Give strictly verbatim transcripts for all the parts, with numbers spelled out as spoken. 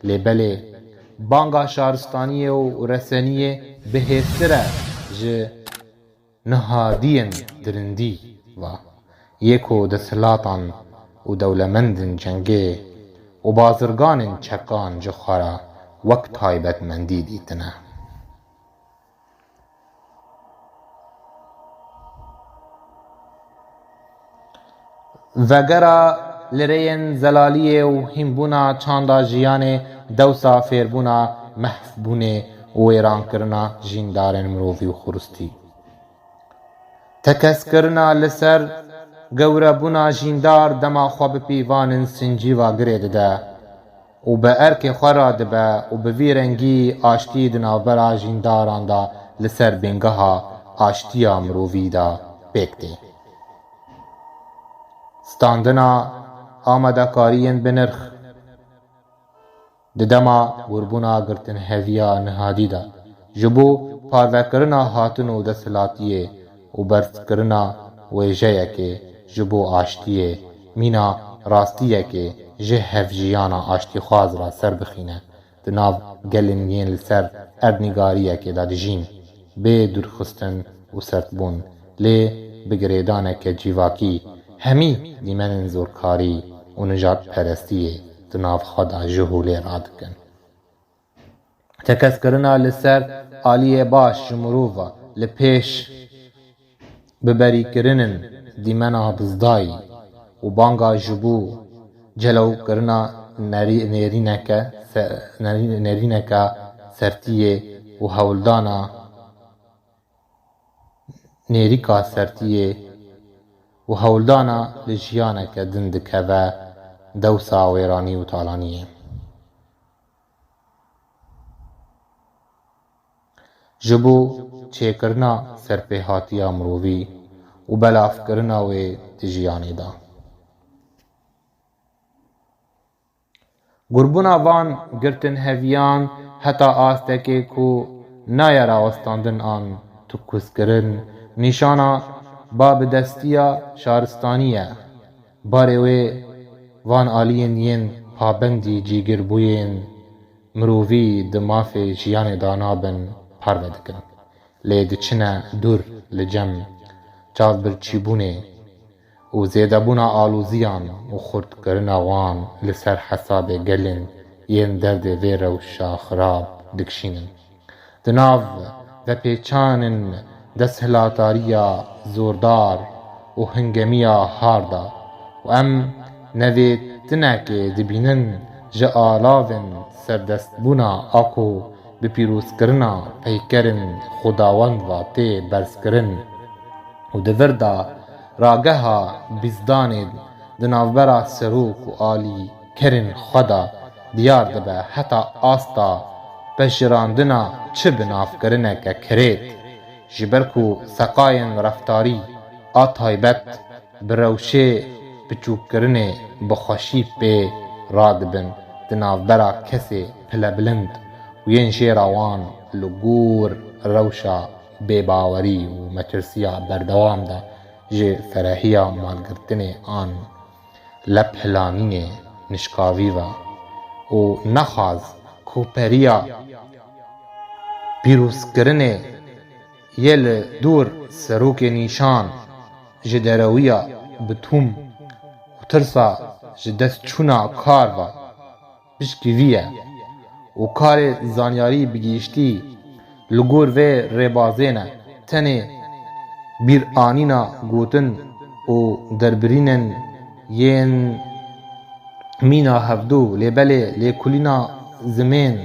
Lê belê, banga şaristaniyê û reseniyê bihêztir e ji nihadiyên dirindî ve yê ku desthilatan û dewlemendên cengê û bazirganên çekan ji xwe re wek taybetmendî dîtine. Vegera li rêyên zelaliyê û hînbûna çanda jiyanê, dewsa fêrbûna mehvbûnê û wêrankirina jîndarên mirovî û xuristî. Tekeskirina li ser gewrebûna jîndar dema xwe bi pîvanên sincîva girê dide û bi erkê xwe radibe û bi vî rengî aştî di navbera jîndaran de li ser bingeha aştiya mirovî de pêk tê. Standina amadekariyên binirx di dema gurbûna girtinheviya nihadî de ji bo parvekirina hatin û desthilatiyê û berzkirina wêjeyekê ji bo aştiyê, mîna rastiyekê ji hevjiyana aştîxwaz re serbixîne di nav gelên yên li ser erdnîgariyekê de dijîn, bê dûrxistin û sertbûn, lê bi girêdaneke civakî hemî dîmenên zorkarî û nijadperestiyê di nav xwe de ji holê radikin. Tekeskirina li ser aliyê baş ji mirova li pêş biberîkirinin dîmena bizdayî û banga ji bo celewkirina nerî-, nêrîneke se-, nerî-, nêrîneke sertiyê û hewldana nêrîka sertiyê û hewldana li jiyaneke din dikeve dewsa wêranî û talaniyê. Ji bo çêkirina serpêhatiya mirovî û belavkirina wê di jiyanê de. Gurbûna van girtinheviyan heta astekê ku nayê rawestandin an tikuskirin, nîşana babidestiya şaristanî ye. Barê wê van aliyên yên pabendî cîgirbûyên mirovî di mafê jiyanê de nabin parve dikin. Lê diçine dûr li cem çavbirçîbûnê û zêdebûna aloziyan û xurtkirina wan li ser hesabê gelên yên derdê vê rewşa xirab dikişînin. Di nav vepêçanên desthilatdariya zordar û hingemiya har de û em nevêtinekê dibînin ji alavên serdestbûna a ku bi pîrozkirina peykerên Xwedawend ve tê berzkirin û di vir de rageha bîzdanê di navbera serok û alî kerên xwe de diyar dibe heta asta pejirandina çi binavkirineke kirêt, ji ber ku seqayên reftarî a taybet bi rewşê biçûkkirinê bi xweşî pê radibin di navbera kesê pilebilind û yên jêra wan li gor rewşa bêbawerî û metirsiya berdewam de ji ferehiya malgirtinê an lephilanînê nişkavî ve û nexwaz koperiya pîrozkirinê yê li dûr serokê nîşan ji derewiya bi tûm û tirsa ji destçûna kar ve pişkî vî ye û karê zanyarî bi giştî li gor vê rêbazê ne, tenê bîranîna gotin û derbirînên yên mîna hevdû, lê belê lêkolîna zimên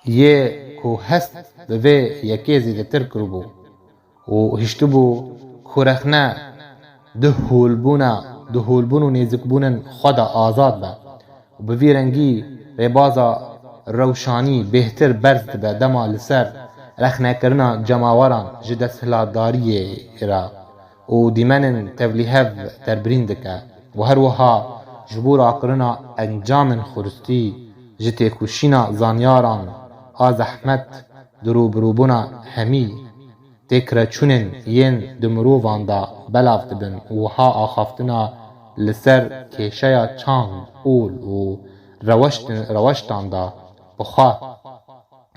yê ku hest bi vê yekê zêdetir kiribû û hiştibû ku rexne di holbûna, di holbûn û nêzikbûnên xwe de azad be û bi vî rengî rêbaza rewşanî bêhtir berz dibe dema li ser rexnekirina cemaweran ji desthilatdariyê re û dîmenên tevlîhev derbirîn dike û her wiha ji bo rakirina encamên xuristî ji têkoşîna zanyaran a zehmet di rûbirûbûna hemî têkireçûnên yên di mirovan de belav dibin û wiha axaftina li ser kêşeya çand, ol û reweştin-, reweştan de bi xwe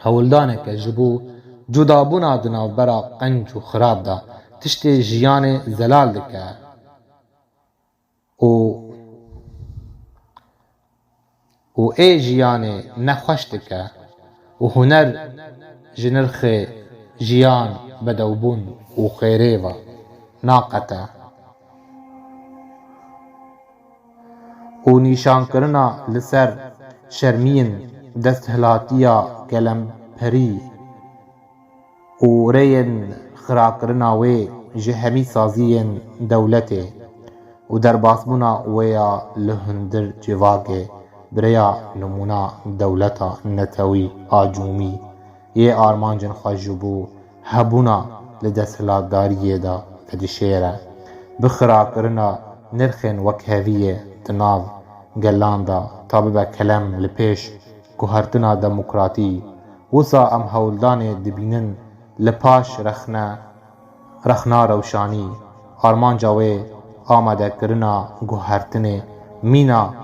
hewldaneke ji bo cudabûna di navbera qenc û xirab de tiştê jiyanê zelal dike û û ê jiyanê nexweş dike û huner ji nirxê jiyan, bedewbûn û xêrê ve naqete. Û nîşankirina li ser şermiyên desthilatiya kelemperî û rêyên xirakirina wê ji hemî saziyên dewletê û derbasbûna wê ya li hundir civakê bi rêya nimûna dewleta netewî a cûmî yê armancên xwe ji bo hebûna li desthilatdariyê de vedişêre. Bi xirakirina nirxên wekheviyê di nav gelan de ta bibe kelem li pêş guhertina demokratî, wisa em hewldanê dibînin li paş rexne, rexna rewşanî. Armanca wê amadekirina guhertinê mîna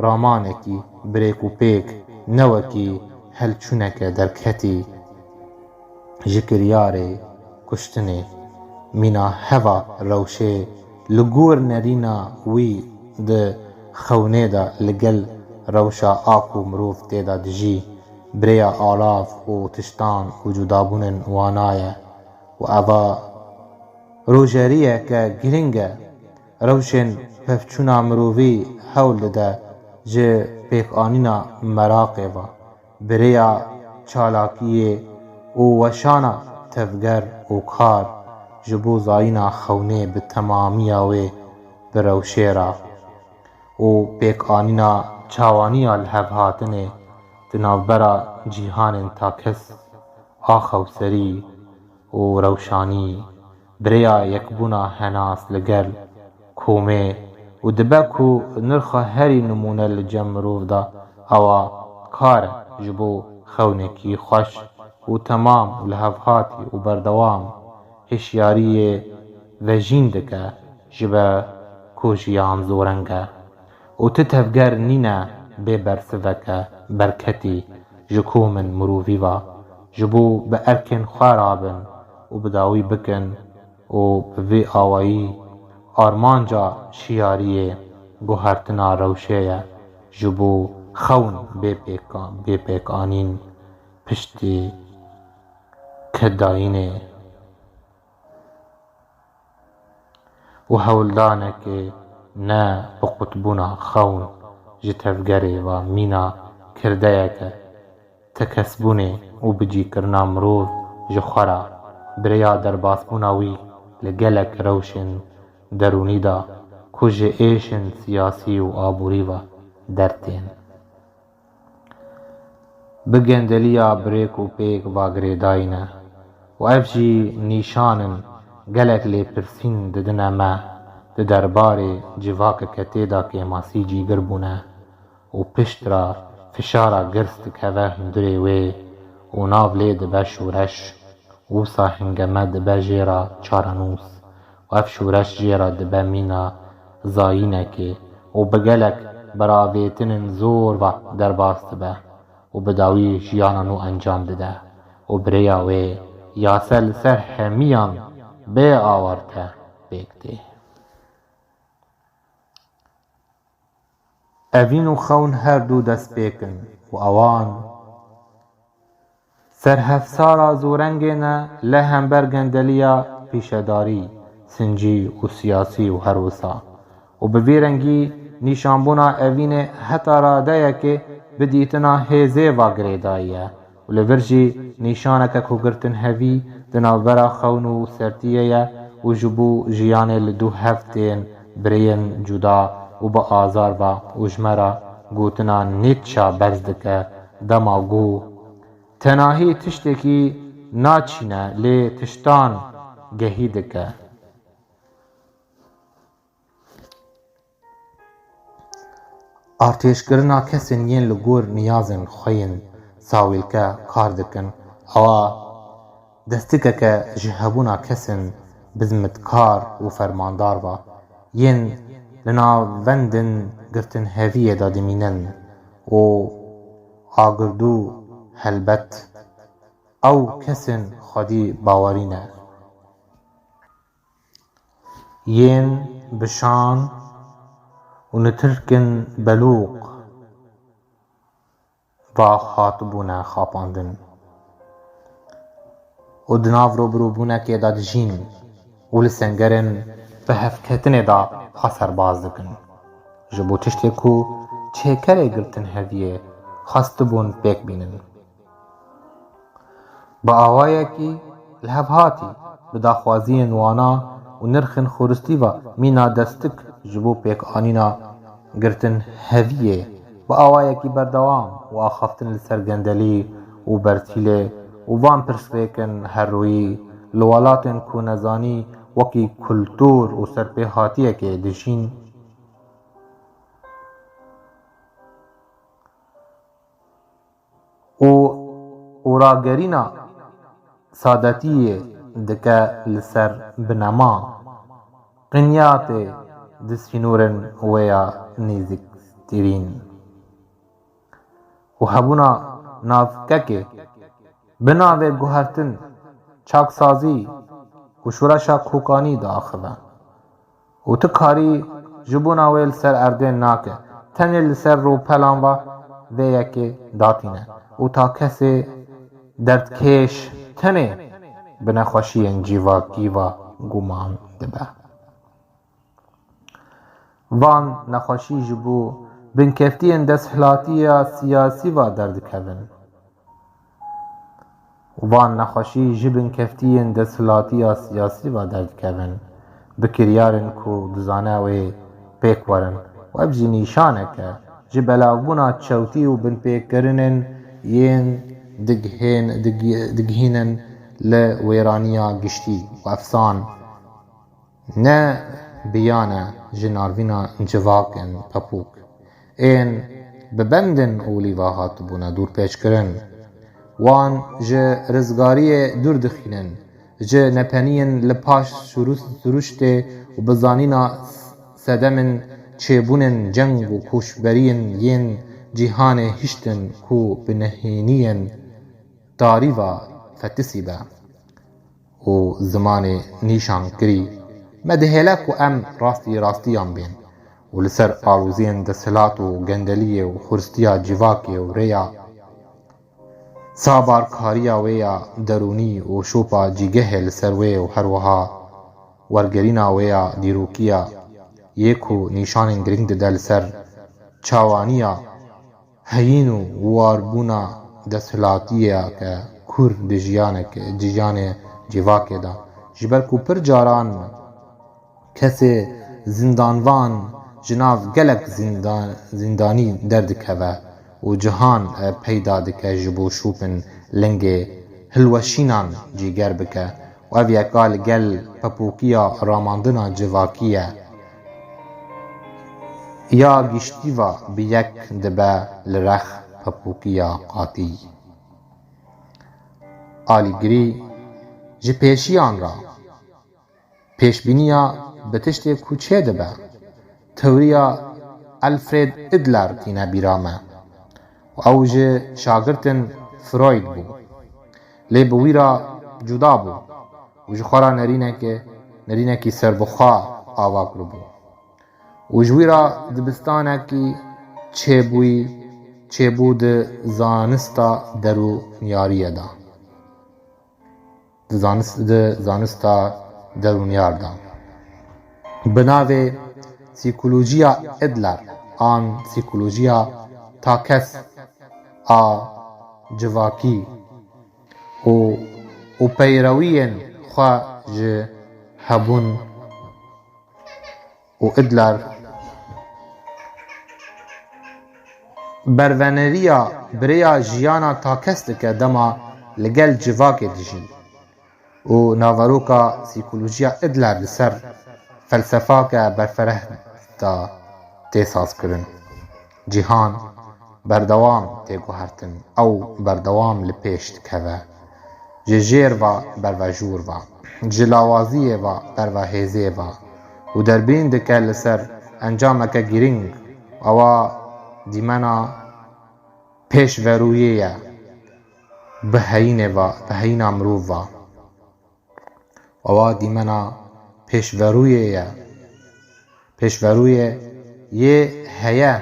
ramanekî bi rêk û pêk, ne wekî helçûneke derketî ji kiryarê kuştinê. Mîna heva rewşê li gor nerîna wî di xewnê de li gel rewşa a ku mirov tê de dijî, bi rêya alav û tiştan û cudabûnên wana ye. Û eva rojeriyeke girîng e. Rewşên pevçûna mirovî hewl dide ji pêkanîna meraqê ve, bi rêya çalakiyê û weşana tevger û kar ji bo zayîna xewnê bi temamiya wê bi rewşê re û pêkanîna çawaniya lihevhatinê di navbera cîhanên takez a xewserî û rewşanî, bi rêya yekbûna henas li gel komê û dibe ku nirxa herî nimûne li cem mirov de ewa kar e ji bo xewnekî xweş û temam û lihevhatî û berdewam hişyariyê vejîn dike ji ber ku jiyan zoreng e û ti tevger nîne bê bersiveke berketî ji komên mirovî ve ji bo bi erkên xwe rabin û bi dawî bikin û bi vî awayî armanca şiyariyê guhertina rewşê ye ji bo xewn bê pêka-, bê pêkanîn piştî kedayînê û hewldanekê ne bi qutbûna xewn ji tevgerê ve mîna kirdeyeke tekesbûnê û bicîkirina mirov ji xwe re bi rêya derbasbûna wî li gelek rewşên derûnî de ku ji êşên siyasî û aborî ve dertên. Bi gendeliya bi rêk û pêk ve girêdayî ne û ev jî nîşan in gelek lêpirsîn didine me di derbarê civakeke tê de kêmasî cîgir bûne û pişt re fişara girs dikeve hundirê wê û nav lê dibe şoreş. Wisa hingeme dibe jê re çarenûs û ev şoreş jê re dibe mîna zayînekê û bi gelek biravêtinên zor ve derbas dibe û bi dawî jiyana nû encam dide û bi rêya wê yase li ser hemiyan bê awarte pêk tê. Evîn û xewn her du dest pêk in û ewan serhevsara zorengê ne li hember gendeliya pîşedarî, sincî û siyasî û her wisa. Û bi vî rengî nîşanbûna evînê heta radeyekê bi dîtina hêzê ve girêdayî ye. Û li vir jî nîşaneke ku girtin hevî di navbera xewn û sertiyê ye û ji bo jiyanê li du hev tên birêyên cuda û bi azar ve û ji me re gotina Nîtşe berz dike, dema got, tenahî tiştekî naçîne, lê tiştan gehî dike. Artêşkirina kesên yên li gor niyazên xwe yên sawîlke kar dikin, ewa destikeke ji hebûna kesên bizmitkar û fermandar ve yên li navendên girtinheviyê de dimînin û agirdû helbet ew kesên xwedî bawerî ne. Yên bi şan û nitirkên belûq ve hatibûne xapandin û di nav rûbirûbûnekê de dijîn û li sengerên bihevketinê de xwe serbaz dikin. Ji bo tiştê ku çêkerê girtinheviyê xwestibûn pêk bînin. Bi awayekî lihevhatî, bi daxwaziyên wana û nirxên xoristî ve mîna destik ji bo pêkanîna girtinheviyê bi awayekî berdewam û axaftin li ser gendelî û bertîlê û van pirsgirêkên herrûyî li welatên ku nezanî wekî kultûr û serpêhatiyekê dijîn û û ragerîna sadetiyê dike li ser binema qinyatê di sînorên wê ya nêzîktirîn û hebûna navkekê bi navê guhertin, çaksazî û şoreşa kokanî diaxive. û tu karî ji bona wê li ser erdê nake. Tenê li ser rûpelan ve vê yekê datîne û takesê derdkêş tenê bi nexweşiyên civakî ve guman dibe. Van nexweşî ji bo binkeftiyên desthilatiya siyasî ve derdikevin. Van nexweşî ji binkeftiyên desthilatiya siyasî ve derdikevin, bi kiryarên ku dizane wê pêk werin û ev jî nîşanek e ji belavbûna çewtî û binpêkirinên yên digihên-, digi-, digihînin li wêraniya giştî û efsan ne biyane ji narvîna civakên pepûk ên bi bendên olî ve hatibûne dûrpêçkirin. Wan ji rizgariyê dûr dixînin, ji nepeniyên li paş şurû-, siruştê û bi zanîna sedemên çêbûnên ceng û koçberiyên yên cîhanê hiştin ku bi nehêniyên tarî ve fetisî be û zimanê nîşankirî me dihêle ku em rastî rastiyan bên û li ser aloziyên desthilat û gendeliyê û xurstiya civakê û rêya sabarkariya wê ya derûnî û şopa cîgehê li ser wê û her wiha wergerîna wê ya dîrokî ya yê ku nîşanên girîng dide li ser çawaniya heyîn û warbûna desthilatiyeke kûr di jiyaneke, di jiyanê civakê de. Ji ber ku pir caran kesê zindanvan ji nav gelek zinda-, zindanî derdikeve û cihan, e, peyda dike ji bo şopin lingê hilweşînan cîger bike. Û ev yeka li gel pepûkiya ramandina civakî ye. Ya giştî ve bi yek dibe li rex pepûkiya qatî. Alîgirî ji pêşiyan re pêşbîniya bi tiştê ku çêdibe, tewriya Alfred Adler tîne bîra me. Ew ji şagirtên Freud bû. Lê bi wî re cuda bû û ji xwe re nerîneke, nerînekî serbixwe ava kiribû. Û ji wî re dibistanekî çêbûyî, çêbû di zanista derûnyariyê de. Di zanist-, di zanista derûnyar de. Bi navê psîkolojiya Adler an psîkolojiya takes a civakî û, û peyrewiyên xwe ji hebûn û Adler berveneriya bi rêya jiyana takes dike dema li gel civakê dijî. Û naveroka psîkolojiya Adler li ser felsefake berfereh de tê sazkirin. Cîhan berdewam tê guhertin, ew berdewam li pêş dikeve. Ji jêr ve berve jûr ve, ji lawaziyê ve berve hêzê ve û derbîn dike li ser encameke girîng, ewa dîmena pêşverûyê ye bi heyînê ve, bi heyîna mirov ve. Ewa dîmena pêşverûyê ye. Pêşverûyê yê heye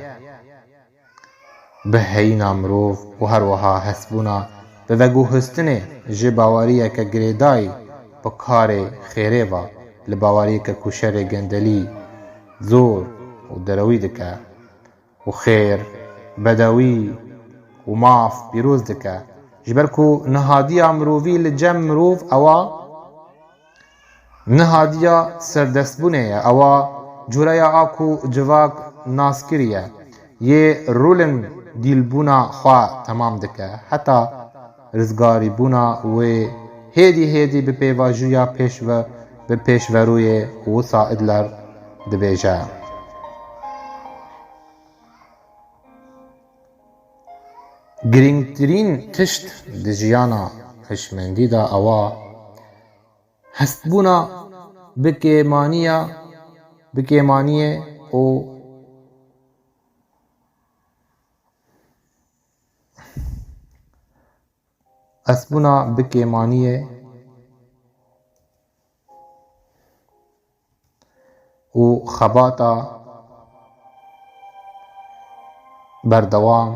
bi heyîna mirov û her wiha hestbûna bi veguhistinê ji baweriyeke girêdayî bi karê xêrê ve, li baweriyeke ku şerê gendelî, zor û derewî dike û xêr, bedewî û maf pîroz dike. Ji ber ku nihadiya mirovî li cem mirov ewa nihadiya serdestbûnê ye, ewa cureya a ku civak nas kiriye, yê rûlin dîlbûna xwe temam dike, heta rizgarîbûna wê hêdî hêdî bi pêvajoya pêşve, bi pêşverûyê wisa Adler dibêje. Girîngtirîn tişt di jiyana hişmendî de ewa hestbûna bi kêmaniya, bi kêmaniyê û hestbûna bi kêmaniyê û xebata berdewam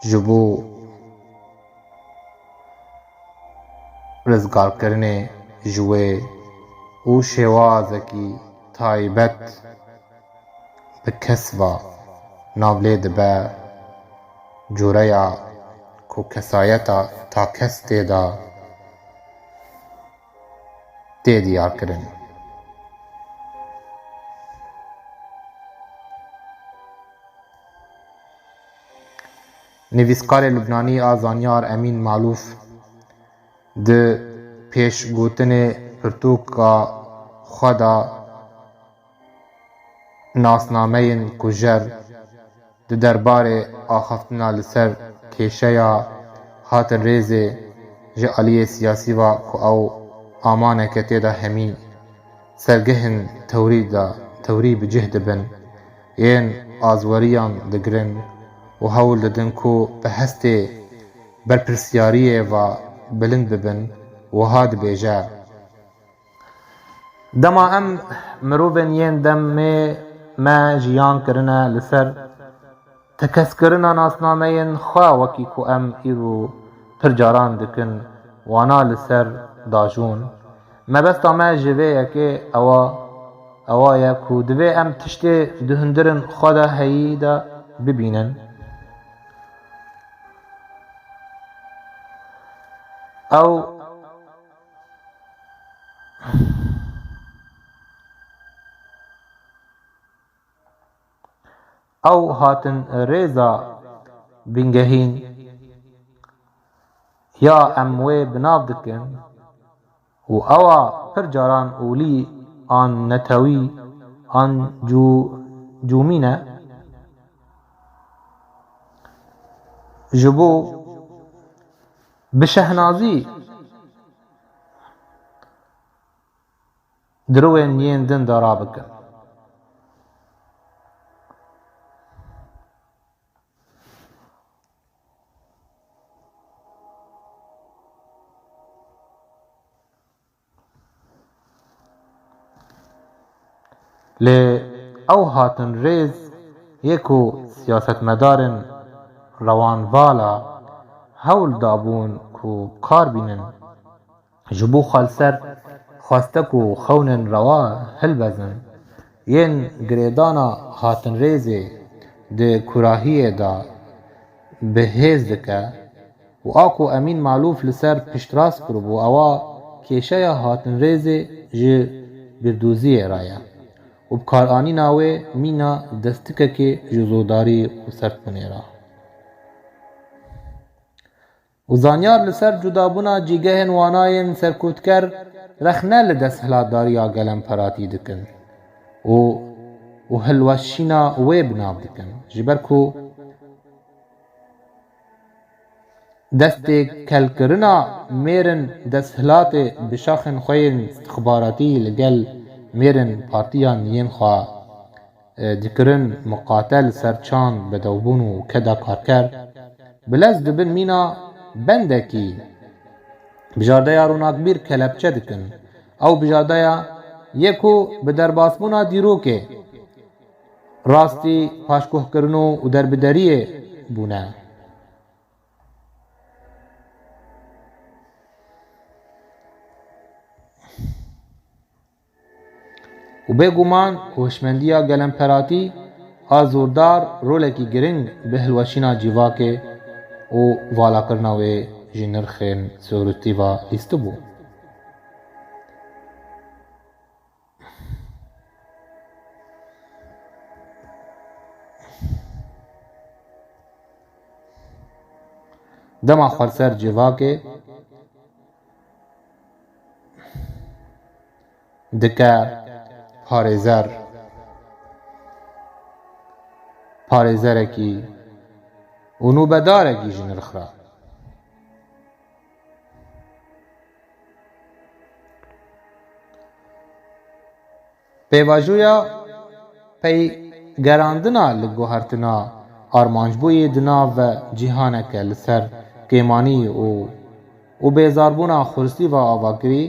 ji bo rizgarkirinê ji wê û şêwazekî taybet bi kes ve nav lê dibe, cureya ku kesayeta takes tê de tê diyarkirin. Nivîskarê Lubnanî a zanyar Emîn Malûf di pêşgotinê pirtûka xwe de nasnameyên kujer di derbarê axaftina li ser kêşeya hatin rêzê ji aliyê siyasî ve ku ew amaneke tê de hemî sergehên tewrî de, tewrî bi cih dibin, yên azweriyan digirin û hewl didin ku bi hestê berpirsiyariyê ve bilind bibin, wiha dibêje: Dema em mirovên yên demê me jiyan kirine li ser tekeskirina nasnameyên xwe, wekî ku em îro pir caran dikin, wana li ser dajûn. Mebesta me ji vê yekê ewa, ewa ye ku divê em tiştê di hundirên xwe de heyî de bibînin. Ew Ew hatin rêza bingehîn ya em wê bi nav dikin û ewa pir caran olî an netewî an cû-, cûmî ne. Ji bo bi şehnazî dirûên yên din de rabikin. Lê ew hatin rêz yê ku siyasetmedarên rewanvala hewl dabûn ku kar bînin. Ji bo xwe li ser xwestek û xewnên rewa hilbezin, yên girêdana hatinrêzê di kurahiyê de bi hêz dike û a ku Emîn Malûf li ser piştrast kiribû, ewa kêşeya hatinrêzê ji bîrdoziyê re ye û bikaranîna wê mîna destikekê ji zodarî û sertbûnê re. Û zanyar li ser cudabûna cîgehên wanayên serkûtker rexne li desthilatdariya gelemperatî dikin û, û hilweşîna wê bi nav dikin. Ji ber ku destêkelkirina mêrin desthilatê bi şaxên xwe yên istixbaratî li gel mêrin partiyan yên xwe e, dikirin, miqate li ser çand, bedewbûn û keda karker, bi lez dibin mîna bendekî bijardeya ronakbîr kelepçe dikin. Ew bijardeya yê ku bi derbasbûna dîrokê rastî paşguhkirin û, û derbideriyê bûne. Û bêguman ku hişmendiya gelemperatî a zordar rolekî giring bi hilweşîna civakê û valakirina wê ji nirxên sewrûtî ve lîstibû. Dema xwe li ser civakê dike parêzer, parêzerekî û nûbedarekî ji nirx re. Pêvajoya peygerandina li guhertina armancbûyî di nav cîhaneke li ser kêmanî û, û bêzarbûna xursî ve avakirî.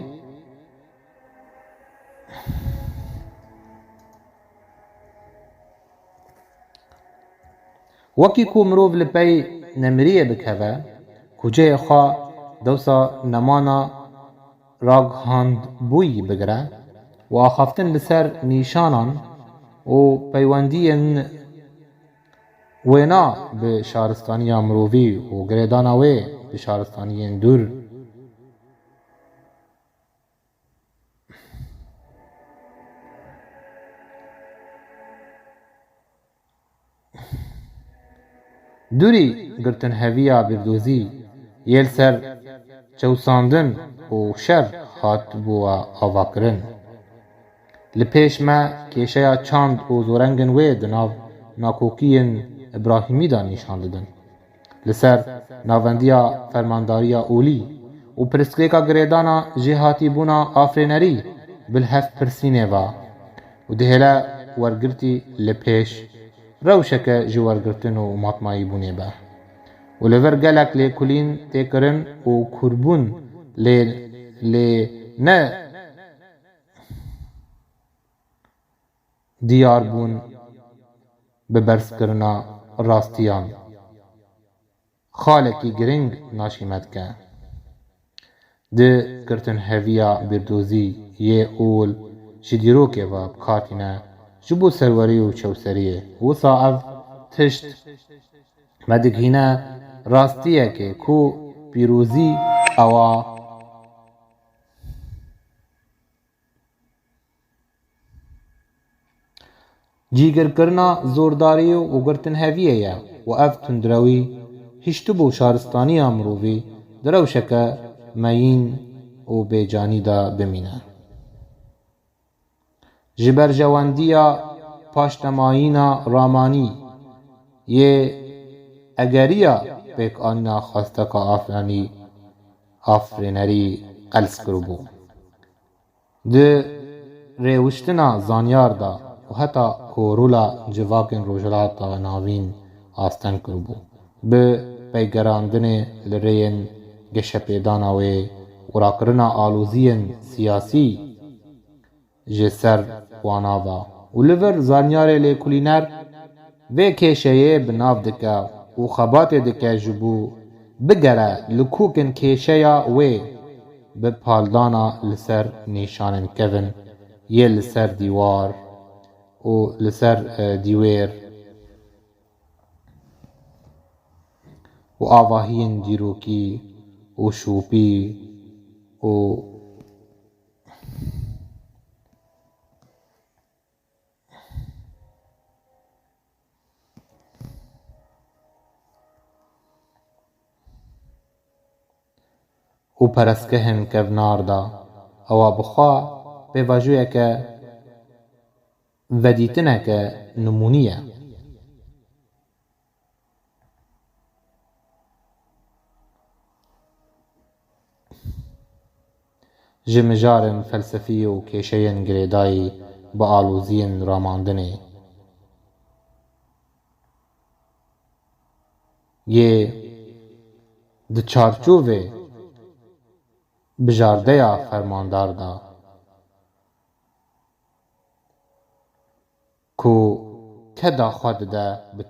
Wekî ku mirov li pey nemiriyê bikeve, ku cihê xwe dewsa nemana raghandbûyî bigire û axaftin li ser nîşanan û peywendiyên wêna bi şaristaniya mirovî û girêdana wê bi şaristaniyên dûr. Dûrî girtinheviya bîrdozî yê li ser çewsandin û şer hatibû avakirin. Li pêş me kêşeya çand û zorengên wê di nav nakokiyên Îbrahîmî de nîşan didin. Li ser navendiya fermandariya olî û pirsgirêka girêdana jêhatîbûna afirênerî bi li hev pirsînê ve û dihêle wergirtî li pêş rewşeke ji wergirtin û matmayîbûnê be û li vir gelek lêkolîn tê kirin û kûrbûn lê, lê ne diyar bûn bi berzkirina rastiyan xalekî giring naşîme dike. Di girtinheviya bîrdozî yê ol ji dîrokê ve bi kar tîne ji bo serwerî û çewseriyê. Wisa ev tişt me digihîne rastiyekê ku pîrozî ew a. Cîgirkirina zordarî û girtinheviyê ye û ev tundrewî hiştibû şaristaniya mirovî di rewşeke meyîn û bêcanî de bimîne. Ji berjewendiya paştemayîna ramanî yê egeriya pêkanîna xwesteka afranî, afirênerî qels kiribû. Di rêwiştina zanyar de û heta ku rola civakên Rojhilata Navîn asteng kiribû, bi peygerandinê li rêyên geşepêdana wê û rakirina aloziyên siyasî ji ser wana ve û li vir zanyarê lêkolîner vê kêşeyê bi nav dike û xebatê dike ji bo bigere li kokên kêşeya wê bi paldana li ser nîşanên kevin yê li ser dîwar û li ser, e, dîwêr û avahiyên dîrokî û şopî û û perestgehên kevnar de, ewa bi xwe pêvajoyeke vedîtineke nimûnî ye. Ji mijarên felsefî û kêşeyên girêdayî bi aloziyên ramandinê, yê di çarçovê bijardeya fermandar de ku keda xwe dide bi